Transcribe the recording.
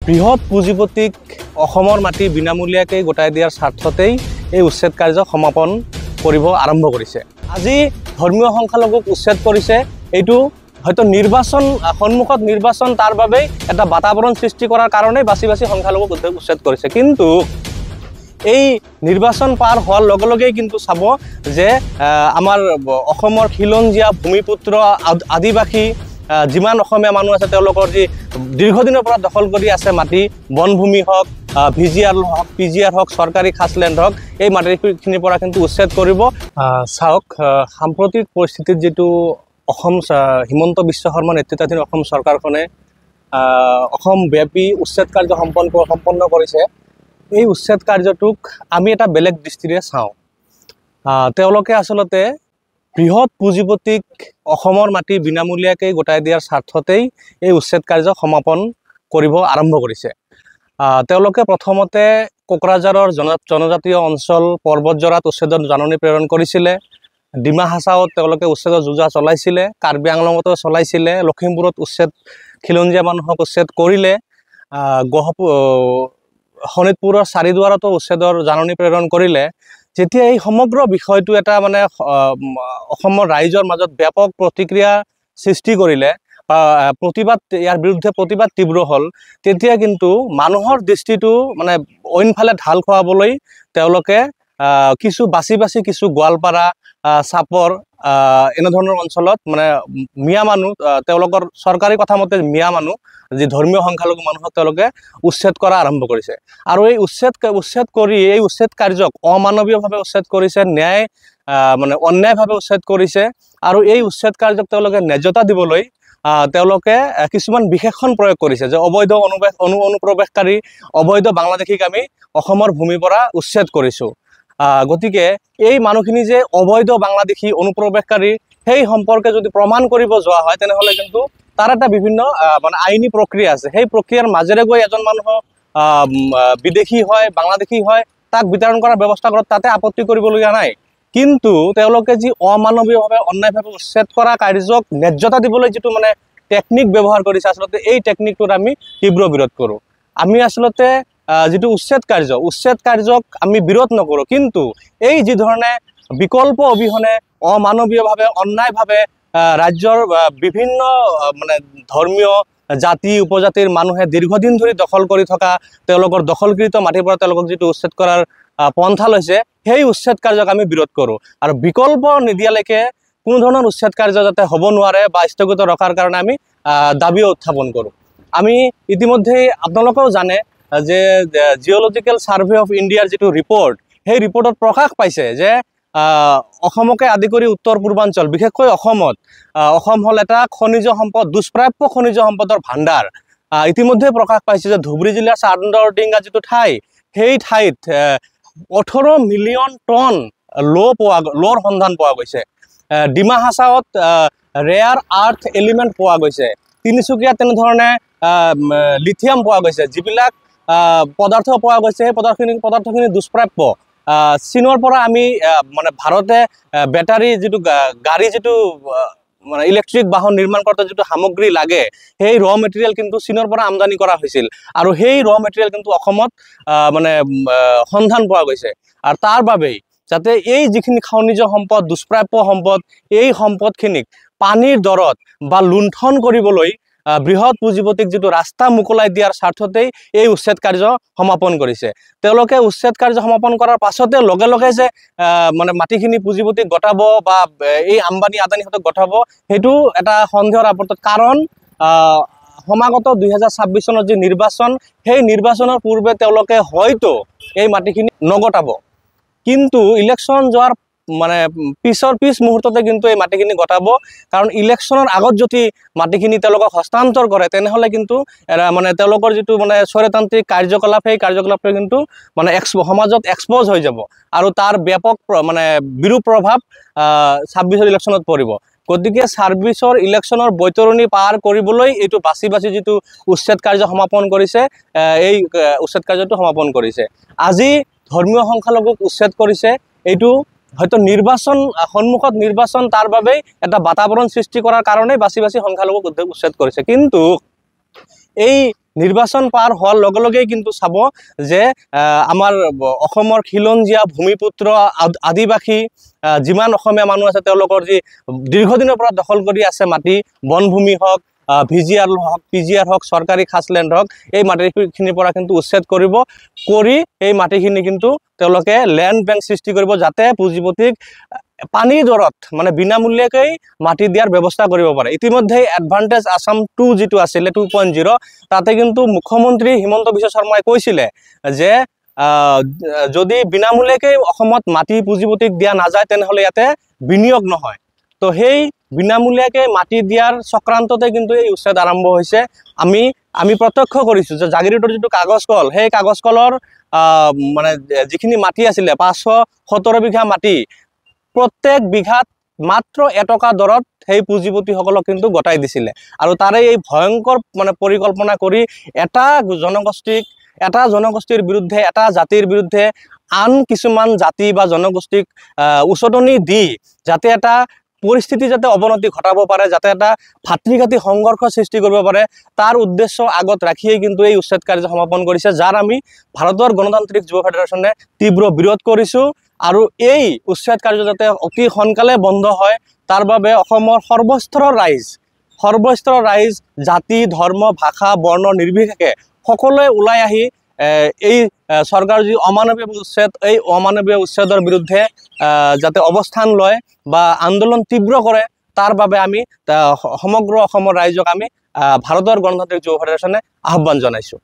বৃহৎ পুঁজিপতিক অসমৰ মাটি বিনামূলীয়াকৈ গোটাই দিয়াৰ স্বাৰ্থতেই এই উচ্ছেদ কাৰ্য সমাপন কৰিব আৰম্ভ কৰিছে। আজি ধৰ্মীয় সংখ্যালঘুক উচ্ছেদ কৰিছে, এইটো হয়তো নিৰ্বাচন সন্মুখত নিৰ্বাচন, তাৰ বাবেই এটা বাতাবৰণ সৃষ্টি কৰাৰ কাৰণেই বাছি বাছি সংখ্যালঘুক উচ্ছেদ কৰিছে। কিন্তু এই নিৰ্বাচন পাৰ হোৱাৰ লগে লগেই কিন্তু চাব যে আমাৰ অসমৰ খিলঞ্জীয়া ভূমিপুত্ৰ আদিবাসী যিমান অসমীয়া মানুহ আছে, তেওঁলোকৰ যি দীৰ্ঘদিনৰ পৰা দখল কৰি আছে মাটি, বনভূমি হওক, ভি জি আৰ হওক, পি জি আৰ হওক, চৰকাৰী খাচলেণ্ড হওক, এই মাটিখিনিৰ পৰা কিন্তু উচ্ছেদ কৰিব। চাওক, সাম্প্ৰতিক পৰিস্থিতিত যিটো অসম হিমন্ত বিশ্ব শৰ্মা নেতৃত্বাধীন অসম চৰকাৰখনে অসমব্যাপী উচ্ছেদ কাৰ্য সম্পন্ন কৰিছে, এই উচ্ছেদ কাৰ্যটোক আমি এটা বেলেগ দৃষ্টিৰে চাওঁ। তেওঁলোকে আচলতে বৃহৎ পুঁজিপতিক অসমৰ মাটি বিনামূলীয়াকৈ গোটাই দিয়াৰ স্বাৰ্থতেই এই উচ্ছেদ কাৰ্য সমাপন কৰিব আৰম্ভ কৰিছে। তেওঁলোকে প্ৰথমতে কোকৰাঝাৰৰ জনজাতীয় অঞ্চল পৰ্বতজৰাত উচ্ছেদৰ জাননী প্ৰেৰণ কৰিছিলে, ডিমা হাছাওত তেওঁলোকে উচ্ছেদৰ যোজা চলাইছিলে, কাৰ্বি আংলঙতো চলাইছিলে, লখিমপুৰত উচ্ছেদ খিলঞ্জীয়া মানুহক উচ্ছেদ কৰিলে, গহপুৰ শোণিতপুৰৰ চাৰিদুৱাৰতো উচ্ছেদৰ জাননী প্ৰেৰণ কৰিলে। যেতিয়া এই সমগ্ৰ বিষয়টো এটা মানে অসমৰ ৰাইজৰ মাজত ব্যাপক প্ৰতিক্ৰিয়া সৃষ্টি কৰিলে বা প্ৰতিবাদ, ইয়াৰ বিৰুদ্ধে প্ৰতিবাদ তীব্ৰ হ'ল, তেতিয়া কিন্তু মানুহৰ দৃষ্টিটো মানে অইনফালে ঢাল খুৱাবলৈ তেওঁলোকে কিছু বাছি বাছি কিছু গোৱালপাৰা, চাপৰ এনেধৰণৰ অঞ্চলত মানে মিয়া মানুহ, তেওঁলোকৰ চৰকাৰী কথা মতে মিয়া মানুহ, যি ধৰ্মীয় সংখ্যালঘু মানুহক তেওঁলোকে উচ্ছেদ কৰা আৰম্ভ কৰিছে। আৰু এই উচ্ছেদ কৰি এই উচ্ছেদ কাৰ্যক অমানৱীয়ভাৱে উচ্ছেদ কৰিছে, ন্যায় মানে অন্যায়ভাৱে উচ্ছেদ কৰিছে। আৰু এই উচ্ছেদ কাৰ্যক তেওঁলোকে ন্যায্যতা দিবলৈ তেওঁলোকে কিছুমান বিশেষণ প্ৰয়োগ কৰিছে যে অবৈধ অনুপ্ৰৱেশকাৰী, অবৈধ বাংলাদেশীক আমি অসমৰ ভূমিৰ পৰা উচ্ছেদ কৰিছোঁ। গতিকে এই মানুহখিনি যে অবৈধ বাংলাদেশী অনুপ্ৰৱেশকাৰী সেই সম্পৰ্কে যদি প্ৰমাণ কৰিব যোৱা হয়, তেনেহ'লে কিন্তু তাৰ এটা বিভিন্ন মানে আইনী প্ৰক্ৰিয়া আছে। সেই প্ৰক্ৰিয়াৰ মাজেৰে গৈ এজন মানুহ বিদেশী হয়, বাংলাদেশী হয়, তাক বিতৰণ কৰাৰ ব্যৱস্থা কৰাত তাতে আপত্তি কৰিবলগীয়া নাই। কিন্তু তেওঁলোকে যি অমানৱীয়ভাৱে অন্যায়ভাৱে উচ্ছেদ কৰা কাৰ্যক ন্যায্যতা দিবলৈ যিটো মানে টেকনিক ব্যৱহাৰ কৰিছে, আচলতে এই টেকনিকটোৰ আমি তীব্ৰ বিৰোধ কৰোঁ। আমি আচলতে যিটো উচ্ছেদ কাৰ্য, উচ্ছেদ কাৰ্যক আমি বিৰোধ নকৰোঁ, কিন্তু এই যি ধৰণে বিকল্প অবিহনে অমানৱীয়ভাৱে অন্যায়ভাৱে ৰাজ্যৰ বিভিন্ন মানে ধৰ্মীয় জাতি উপজাতিৰ মানুহে দীৰ্ঘদিন ধৰি দখল কৰি থকা তেওঁলোকৰ দখলকৃত মাটিৰ পৰা তেওঁলোকক যিটো উচ্ছেদ কৰাৰ পন্থা লৈছে, সেই উচ্ছেদ কাৰ্যক আমি বিৰোধ কৰোঁ। আৰু বিকল্প নিদিয়ালৈকে কোনো ধৰণৰ উচ্ছেদ কাৰ্য যাতে হ'ব নোৱাৰে বা স্থগিত ৰখাৰ কাৰণে আমি দাবীও উত্থাপন কৰোঁ। আমি ইতিমধ্যেই আপোনালোকেও জানে যে জিঅ'লজিকেল ছাৰ্ভে অফ ইণ্ডিয়াৰ যিটো ৰিপৰ্ট, সেই ৰিপৰ্টত প্ৰকাশ পাইছে যে অসমকে আদি কৰি উত্তৰ পূৰ্বাঞ্চল, বিশেষকৈ অসমত, অসম হ'ল এটা খনিজ সম্পদ, দুষ্প্ৰাপ্য খনিজ সম্পদৰ ভাণ্ডাৰ। ইতিমধ্যে প্ৰকাশ পাইছে যে ধুবুৰী জিলাৰ চান্দৰডিঙ্গা যিটো ঠাই, সেই ঠাইত 18 মিলিয়ন টন লোৰ সন্ধান পোৱা গৈছে। ডিমা হাছাওত ৰেয়াৰ আৰ্থ এলিমেণ্ট পোৱা গৈছে। তিনিচুকীয়াত তেনেধৰণে লিথিয়াম পোৱা গৈছে। যিবিলাক পদাৰ্থ পোৱা গৈছে, সেই পদাৰ্থখিনি দুষ্প্ৰাপ্য। চীনৰ পৰা আমি মানে ভাৰতে বেটাৰী যিটো গাড়ী যিটো মানে ইলেক্ট্ৰিক বাহন নিৰ্মাণ কৰোঁতে যিটো সামগ্ৰী লাগে, সেই ৰ মেটেৰিয়েল কিন্তু চীনৰ পৰা আমদানি কৰা হৈছিল। আৰু সেই ৰ মেটেৰিয়েল কিন্তু অসমত মানে সন্ধান পোৱা গৈছে। আৰু তাৰ বাবেই যাতে এই যিখিনি খনিজ সম্পদ, দুষ্প্ৰাপ্য সম্পদ, এই সম্পদখিনিক পানীৰ দৰত বা লুণ্ঠন কৰিবলৈ বৃহৎ পুঁজিপতিক যিটো ৰাস্তা মোকলাই দিয়াৰ স্বাৰ্থতেই এই উচ্ছেদ কাৰ্য সমাপন কৰিছে। তেওঁলোকে উচ্ছেদ কাৰ্য সমাপন কৰাৰ পাছতে লগে লগে যে মানে মাটিখিনি পুঁজিপতিক গটাব বা এই আম্বানী আদানীহঁতক গটাব, সেইটো এটা সন্দেহৰ আৱৰ্তত। কাৰণ সমাগত 2026 চনৰ যি নিৰ্বাচন, সেই নিৰ্বাচনৰ পূৰ্বে তেওঁলোকে হয়তো এই মাটিখিনি নগটাব, কিন্তু ইলেকশ্যন যোৱাৰ মানে পিছ মুহূৰ্ততে কিন্তু এই মাটিখিনি গটাব। কাৰণ ইলেকশ্যনৰ আগত যদি মাটিখিনি তেওঁলোকক হস্তান্তৰ কৰে, তেনেহ'লে কিন্তু মানে তেওঁলোকৰ যিটো মানে স্বৈৰতান্ত্ৰিক কাৰ্যকলাপ, সেই কাৰ্যকলাপটো কিন্তু মানে সমাজত এক্সপ'জ হৈ যাব আৰু তাৰ ব্যাপক মানে বিৰূপ প্ৰভাৱ 26ৰ ইলেকশ্যনত পৰিব। গতিকে ছাৰ্ভিচৰ ইলেকশ্যনৰ বৈতৰণি পাৰ কৰিবলৈ এইটো বাছি বাছি যিটো উচ্ছেদ কাৰ্য সমাপন কৰিছে, এই উচ্ছেদ কাৰ্যটো সমাপন কৰিছে। আজি ধৰ্মীয় সংখ্যালঘুক উচ্ছেদ কৰিছে, এইটো হয়তো নিৰ্বাচন সন্মুখত নিৰ্বাচন, তাৰ বাবেই এটা বাতাবৰণ সৃষ্টি কৰাৰ কাৰণেই বাছি বাছি সংখ্যালঘুক উচ্ছেদ কৰিছে। কিন্তু এই নিৰ্বাচন পাৰ হোৱাৰ লগে লগেই কিন্তু চাব যে আমাৰ অসমৰ খিলঞ্জীয়া ভূমিপুত্ৰ আদিবাসী যিমান অসমীয়া মানুহ আছে তেওঁলোকৰ যি দীৰ্ঘদিনৰ পৰা দখল কৰি আছে মাটি, বনভূমি হওক, ভিজিআৰ হওক, পিজিআৰ হওক, চৰকাৰী খাচলেণ্ড হওক, এই মাটিখিনিৰ পৰা কিন্তু উচ্ছেদ কৰিব, কৰি এই মাটিখিনি কিন্তু তেওঁলোকে লেণ্ড বেংক সৃষ্টি কৰিব, যাতে পুঁজিপতিক পানীৰ দৰত মানে বিনামূলীয়াকৈ মাটি দিয়াৰ ব্যৱস্থা কৰিব পাৰে। ইতিমধ্যে এডভান্টেজ আছাম 2 যিটো আছিলে 2.0, তাতে কিন্তু মুখ্যমন্ত্ৰী হিমন্ত বিশ্ব শৰ্মাই কৈছিলে যে যদি বিনামূলীয়াকৈ অসমত মাটি পুঁজিপতিক দিয়া নাযায় তেনেহ'লে ইয়াতে বিনিয়োগ নহয়। তো সেই বিনামূলীয়াকৈ মাটি দিয়াৰ চক্ৰান্ততে কিন্তু এই উচ্ছেদ আৰম্ভ হৈছে। আমি প্ৰত্যক্ষ কৰিছোঁ যে জাগিৰোডৰ যিটো কাগজ কল, সেই কাগজ কলৰ মানে যিখিনি মাটি আছিলে 517 বিঘা মাটি, প্ৰত্যেক বিঘাত মাত্ৰ 1 টকা দৰত সেই পুঁজিপতিসকলক কিন্তু গতাই দিছিলে। আৰু তাৰে এই ভয়ংকৰ মানে পৰিকল্পনা কৰি এটা জনগোষ্ঠীৰ বিৰুদ্ধে, এটা জাতিৰ বিৰুদ্ধে আন কিছুমান জাতি বা জনগোষ্ঠীক উচটনি দি যাতে এটা পৰিস্থিতি যাতে অৱনতি ঘটাব পাৰে, যাতে এটা ভাতৃঘাতী সংঘৰ্ষ সৃষ্টি কৰিব পাৰে, তাৰ উদ্দেশ্য আগত ৰাখিয়েই কিন্তু এই উচ্ছেদ কাৰ্য সমাপন কৰিছে, যাৰ আমি ভাৰতৰ গণতান্ত্ৰিক যুৱ ফেডাৰেশ্যনে তীব্ৰ বিৰোধ কৰিছোঁ। আৰু এই উচ্ছেদ কাৰ্য যাতে অতি সোনকালে বন্ধ হয় তাৰ বাবে অসমৰ সৰ্বস্তৰৰ ৰাইজ, জাতি, ধৰ্ম, ভাষা, বৰ্ণ নিৰ্বিশেষে সকলোৱে ওলাই আহি এই চৰকাৰৰ যি অমানৱীয় উচ্ছেদ, এই অমানৱীয় উচ্ছেদৰ বিৰুদ্ধে যাতে অৱস্থান লয় বা আন্দোলন তীব্ৰ কৰে, তাৰ বাবে আমি সমগ্ৰ অসমৰ ৰাইজক আমি ভাৰতৰ গণতান্ত্ৰিক যুৱ ফেডাৰেশ্যনে আহ্বান জনাইছোঁ।